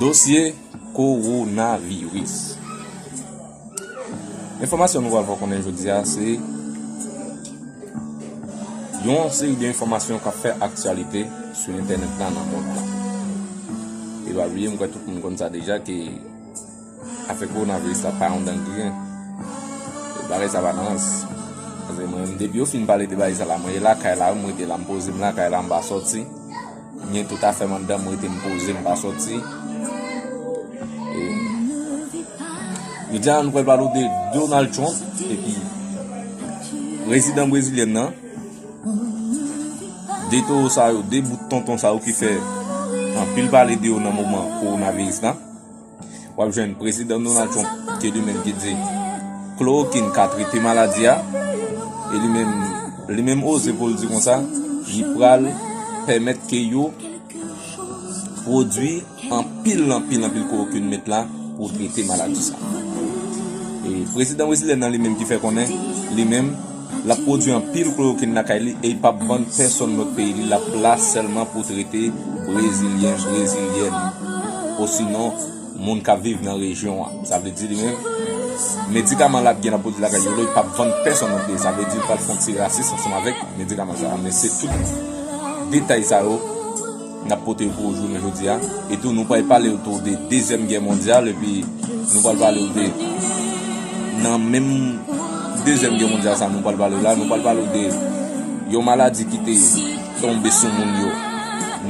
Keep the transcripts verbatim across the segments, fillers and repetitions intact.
Dosye kowonaviris. Enfòmasyon nou pral fè w konnen jodi a se yon seri de enfòmasyon k ap fè aktyalite sou entènèt la nan mond lan. E pa bliye, m kwè tout moun konn sa deja, ke afè kowonaviris la pa yon dangriyen. E bagay sa pa nan rans. Paske mwen menm, depi yo fin pale de bagay sa la, mwen e lakay la, m rete la, m poze m lakay la, m pa sòti. M gen tout afè m anndan, m rete, m poze, m pa sòti. E jodi a, nou pral pale w de Donald Trump epi prezidan brezilyèn nan. De towo sa yo, de bout tonton sa yo ki fè anpil pale de yo nan moman kowonaviris la. W ap jwenn prezidan Donald Trump ki li menm ki di klorokin ka trete maladi a. E li menm, li menm oze pou l di konsa, li pral pèmèt ke yo pwodui anpil, anpil, anpil klorokin met la pou trete maladi sa. E prezidan brezilyèn nan li menm ki fè konnen, li menm, l ap pwodui anpil klorokin lakay li e li p ap vann pèsonn lòt peyi li, l ap la sèlman pou trete brezilyen, brezilyèn, osinon moun k ap viv nan rejyon an. Sa vle di li menm, medikaman l ap gen, l ap pwodui lakay yo, li p ap vann pèsonn lòt peyi. Sa vle di l pral fè yon ti rasis ansanm avèk medikaman sa a. Men se tout detay sa yo n ap pote yo pou ou jounen jodi a. E tou, nou pral pale w tou de Dezyèm Gè Mondyal, epi nou pral pale w de, nan menm Dezyèm Gè Mondyal sa nou pral pale w la, nou pral pale w de yon maladi ki te tonbe sou moun yo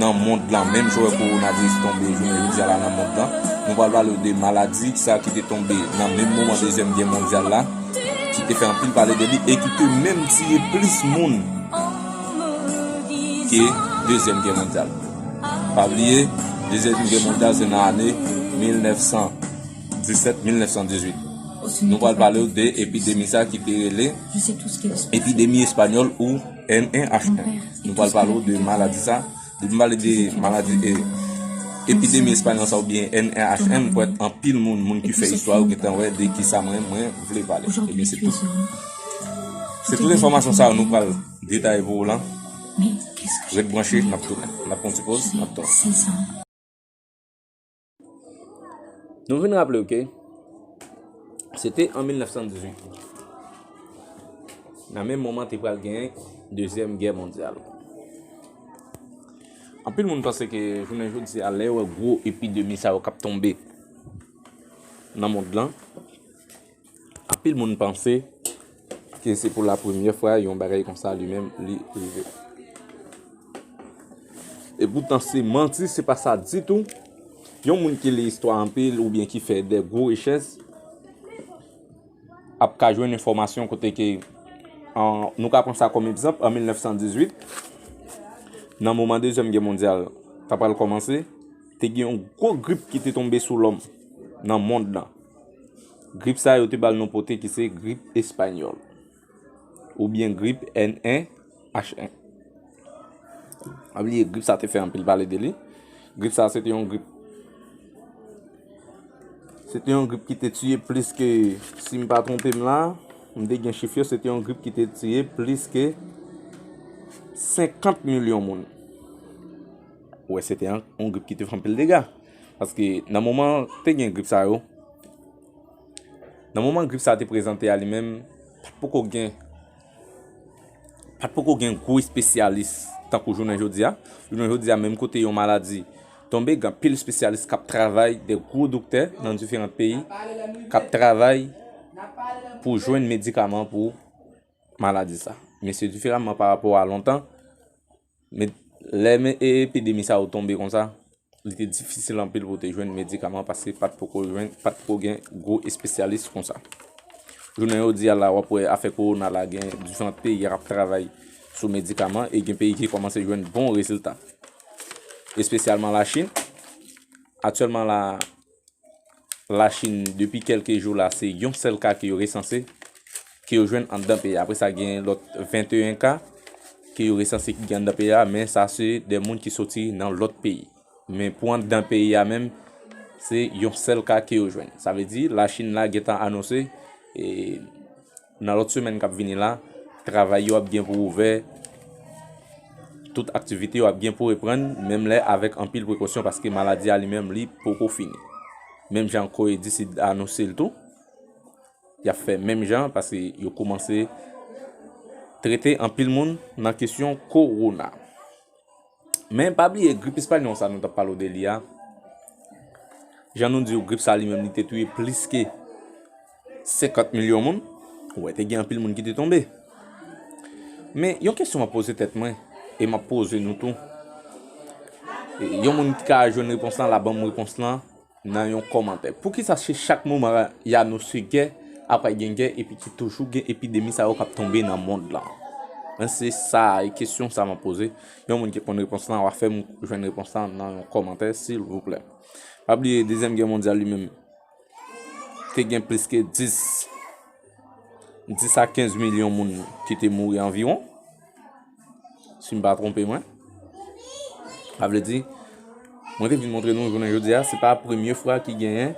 nan mond lan, menm jan kowonaviris tonbe jounen jodi a la nan mond lan. Nou pral pale w de maladi sa ki te tonbe nan menm moman Dezyèm Gè Mondyal la, ki te fè anpil pale de li e ki te menm tiye plis moun ke Dezyèm Gè Mondyal. Pa bliye, Dezyèm Gè Mondyal se nan ane mil nèf san disèt, mil nèf san dizuit. Nou pral pale w de epidemi sa ki te rele epidemi espanyòl ou N H N. Nou pral pale w de maladi sa. Depi m pale de maladi, e, epidemi espanyòl sa oubyen N H N, m kwè anpil moun, moun ki fè istwa yo gentan wè de ki sa mwen, mwen vle pale. Ebyen, se tout, se tout enfòmasyon sa yo nou pral detaye pou ou la. Ret branche, n ap tounen. N ap pran ti poz, n ap tounen. Nou vin raple w ke se te an mil nèf san dizuit. Nan menm moman te pral genyen Dezyèm Gè Mondyal. Anpil moun panse ke jounen jodi a, lè yo wè gwo epidemi sa yo k ap tonbe nan mond lan, anpil moun panse ke se pou la premyè fwa yon bagay konsa li menm li rive. E poutan se manti, se pa sa ditou. Yon moun ki li istwa anpil oubyen ki fè de gwo rechèch ap ka jwenn enfòmasyon kote ke, an, nou ka pran sa kòm egzanp, an mil nèf san dizuit, nan moman Dezyèm Gè Mondyal ta pral kòmanse, te gen yon gwo grip ki te tonbe sou lòm nan mond lan. Grip sa yo te ba l non pote ki se grip espanyòl, oubyen grip N H N. Pa bliye, grip sa te fè anpil pale de li. Grip sa se te yon grip, se te yon grip ki te tiye plis ke, si m pa twonpe m la, m te gen chif yo, se te yon grip ki te tiye plis ke senkant milyon moun. Ou wè, se te yon, yon grip ki te fè anpil dega. Paske nan moman te gen grip sa yo, nan moman grip sa te prezante a li menm, pa t poko gen, pa t poko gen gwo espesyalis tankou jounen jodi a. Jounen jodi a, menm kote yon maladi tonbe, gen anpil espesyalis k ap travay, de gwo doktè nan diferan peyi, k ap travay pou jwenn medikaman pou maladi sa. Men se diferaman pa rapò a lontan, men lè men, e, epidemi sa yo tonbe konsa, li te difisil anpil pou te jwenn medikaman paske pa t poko jwenn, pa t poko gen gwo espesyalis konsa. Jounen jodi a la, w ap wè afè kowona la, gen diferan peyi k ap travay sou medikaman e gen peyi ki kòmanse jwenn bon rezilta. Espesyalman Lachin. Aktyèlman la, Lachin, depi kèlke jou la, se yon sèl ka ke yo resanse, ke yo jwenn anndan peyi a. Apre sa, gen lòt venteyen ka ke yo resanse ki gen anndan peyi a, men sa se de moun ki soti nan lòt peyi. Men pou anndan peyi a menm, se yon sèl ka ke yo jwenn. Sa vle di, Lachin la gentan anonse, e, nan lòt semèn k ap vini la, travay yo ap gen pou ouvè Tout aktivite yo ap gen pou reprann, menm lè avèk anpil prekosyon, paske maladi a li menm li poko fini. Menm jan Kore di Sid anonse l tou, y ap fè menm jan, paske yo koumanse trete anpil moun nan kesyon kowona. Men pa bliye grip espanyòl sa nou t ap pale w de li a. Jan nou di w, grip sa li menm li te touye plis ke senkant milyon moun. Ou wè, te gen anpil moun ki te tonbe. Men yon kesyon m ap poze tèt mwen, e m ap poze nou tou. E yon moun ki ka jwenn repons lan, la ban m repons lan nan yon kòmantè. Poukisa se chak moman y anonse gè, apre gen gè, epi ki toujou gen epidemi sa yo k ap tonbe nan mond lan? Men se sa, e kesyon sa m ap poze. Yon moun ki konn repons lan, w a fè m jwenn repons lan nan yon kòmantè, silvouplè. Pa bliye, Dezyèm Gè Mondyal li menm, te gen plis ke dis, dis a kenz milyon moun ki te mouri anviwon, si m pa twonpe mwen. Sa vle di, mwen te vin montre nou jounen jodi a, se pa premye fwa ki genyen,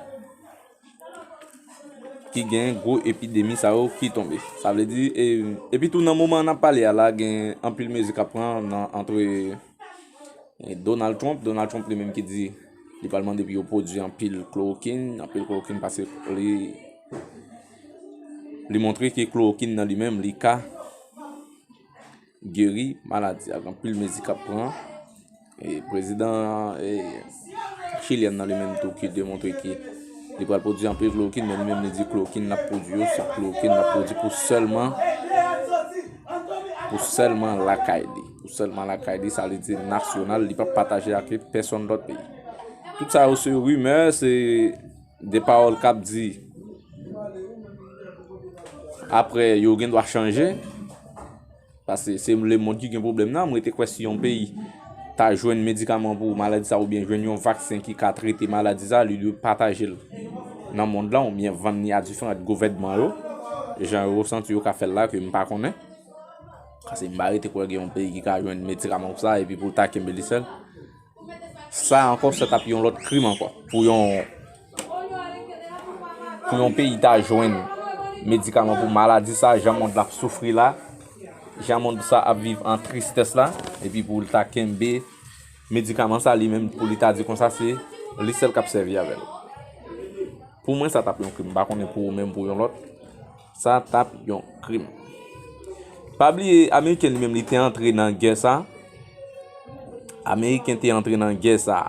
ki genyen gwo epidemi sa yo ki tonbe. Sa vle di, e, epi tou nan moman an n ap pale a la, gen anpil mezi k ap pran nan antre E Donald Trump, Donald Trump li menm ki di li pral mande pou yo pwodui anpil klorokin, anpil klorokin paske li, li montre ke klorokin nan li menm li ka geri maladi a. Gen anpil mezi k ap pran. E prezidan, e, chilyen nan li menm tou ki demontre ke li pral pwodui anpil klorokin, men li menm li di klorokin l ap pwodui yo, se klorokin l ap pwodui pou sèlman, pou sèlman lakay li. Pou sèlman lakay li, sa vle di nasyonal, li p ap pataje ak pèsonn lòt peyi. Tout sa yo se rimè, se de pawòl k ap di. Apre, yo gen dwa chanje. Paske se lemonn ki gen pwoblèm nan. Mwen te kwè si yon peyi ta jwenn medikaman pou maladi sa oubyen jwenn yon vaksen ki ka trete maladi sa, li dwe pataje l nan mond lan oubyen vann li a diferan gouvènman yo, jan yo santi yo ka fè l la, ke m pa konnen. Paske m pa rete kwè gen yon peyi ki ka jwenn medikaman pou sa epi pou l ta kenbe li sèl. Sa ankò, sa t ap yon lòt krim ankò. Pou yon, pou yon peyi ta jwenn medikaman pou maladi sa, jan mond la ap soufri la, jan mond sa ap viv an tristès la, epi pou l ta kenbe medikaman sa li menm, pou li ta di konsa se li sèl k ap sèvi avè l. Pou mwen, sa t ap yon krim. M pa konnen pou ou menm, pou yon lòt. Sa t ap yon krim. Pa bliye, Ameriken li menm, li te antre nan gè sa. Ameriken te antre nan gè sa.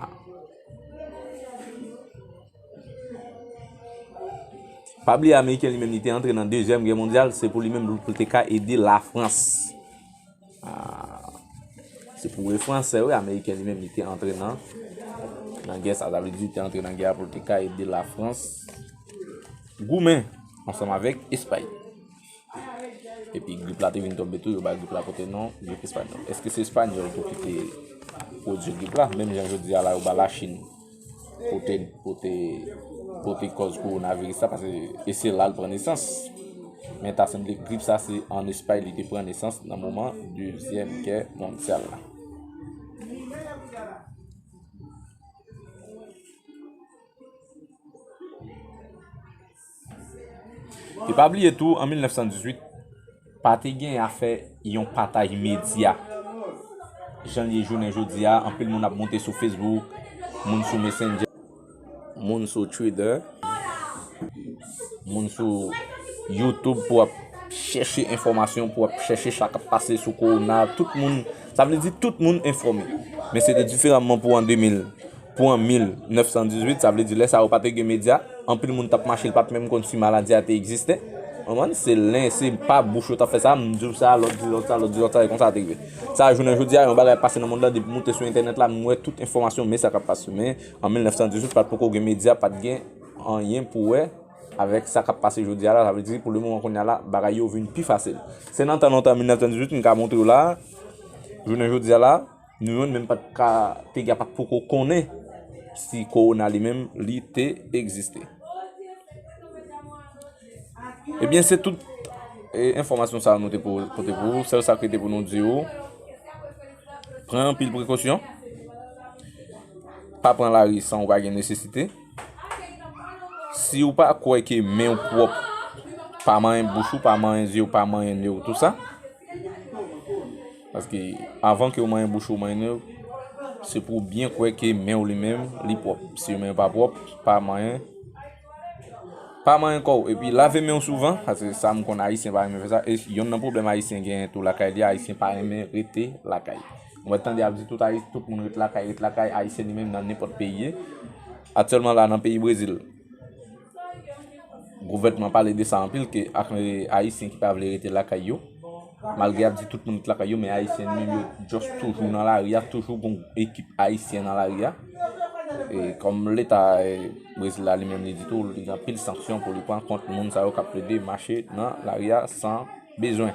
Pa bliye, Ameriken li menm, li te antre nan Dezyèm Gè Mondyal, se pou li menm, pou l te ka ede Lafrans. Ah, se pou Fransè, wi, Ameriken li menm, li te antre nan, nan gè sa. Sa vle di, li te antre nan gè a pou l te ka ede Lafrans goumen ansanm avèk Espay. Epi grip la te vin tonbe tou, yo ba grip la pote non grip espanyòl. Èske se espanyòl tou ki te pwodui grip la? Menm jan jodi a la, yo ba Lachin pote, pote, pote kòz kowonaviris la, paske e se la l pran nesans. Men ta sanble grip sa se an Espay li te pran nesans nan moman Dezyèm Gè Mondyal la. E pa bliye tou, an mil nèf san dizuit, pa te gen afè yon pataj medya. Jan l ye jounen jodi a, anpil moun ap monte sou Facebook, moun sou Messenger, moun sou Twitter, moun sou YouTube pou ap chèche enfòmasyon, pou ap chèche sa k ap pase sou kowona. Tout moun, sa vle di tout moun enfòme. Men se te diferaman pou an de mil. Pou an mil nèf san dizuit, sa vle di lè sa yo pa te gen medya, anpil moun t ap mache, l pa t menm konn si maladi a te egziste. Konprann? Se len, se pa bouch yo t ap fè sa, m di w sa, lòt di lòt sa, lòt di lòt sa, e konsa a te rive. Sa, jounen jodi a, yon bagay ap pase nan mond lan, depi m moute sou entènèt la, m wè tout enfòmasyon, men sa k ap pase. Men, an mil nèf san dizuit, pa t poko gen medya, pa t gen anyen pou wè avèk sa k ap pase jodi a la. Sa vle di, pou le moman kounye a la, bagay yo vin pi fasil. Se nan tan lontan, mil nèf san dizuit, m ka montre w la, jounen jodi a la, nou youn menm pa t ka, piga pa t poko konnen si kowona li menm, li te egziste. Ebyen, se tout, e, enfòmasyon sa a nou te pou, pote pou ou. Sèl sa k rete pou nou di ou, pran anpil prekosyon. Pa pran lari san ou pa gen nesesite. Si ou pa kwè ke men w pwòp, pa manyen bouch ou, pa manyen zye w, pa manyen ne w, tou sa. Paske avan ke w manyen bouch ou, manyen nen w, se pou w byen kwè ke men w li menm, li pwòp. Si men w pa pwòp, pa manyen, pa manyen kò w. Epi lave men w souvan, paske sa m konn Ayisyen pa renmen fè sa. E yonn nan pwoblèm Ayisyen genyen tou lakay li a, Ayisyen pa renmen rete lakay. Ou mèt tande y ap di tout Ayi-, tout moun ret lakay, ret lakay, Ayisyen li menm nan nenpòt peyi ye. Aktyèlman la nan peyi Brezil, gouvènman pale de sa anpil, ke ak, e, Ayisyen ki pa vle rete lakay yo. Malgre y ap di tout moun ret lakay yo, men Ayisyen li menm yo just toujou nan lari a, toujou gon ekip Ayisyen nan lari a. E kòm Leta, e, Brezil la li menm li di tou, li gen anpil sanksyon pou li pran kont moun sa yo k ap plede mache nan lari a san bezwen.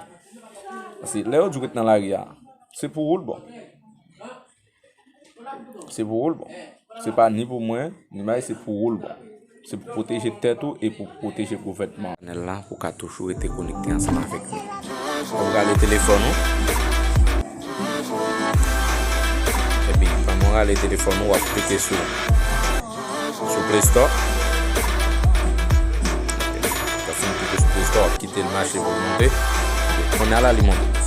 Paske lè yo di w ret nan lari a, se pou ou l bon. Se pou ou l bon. Se pa ni pou mwen, ni bay, se pou ou l bon. Se pou pwoteje tèt ou e pou pwoteje gouvènman. Chanèl la pou ka toujou rete konekte ansanm avèk nou. W ap rale telefòn ou. Epi, pandan w rale telefòn ou, w ap klike sou, sou Play Store. W ap fin klike sou Play Store, w ap kite l mache pou l monte. Kounye a la, li monte.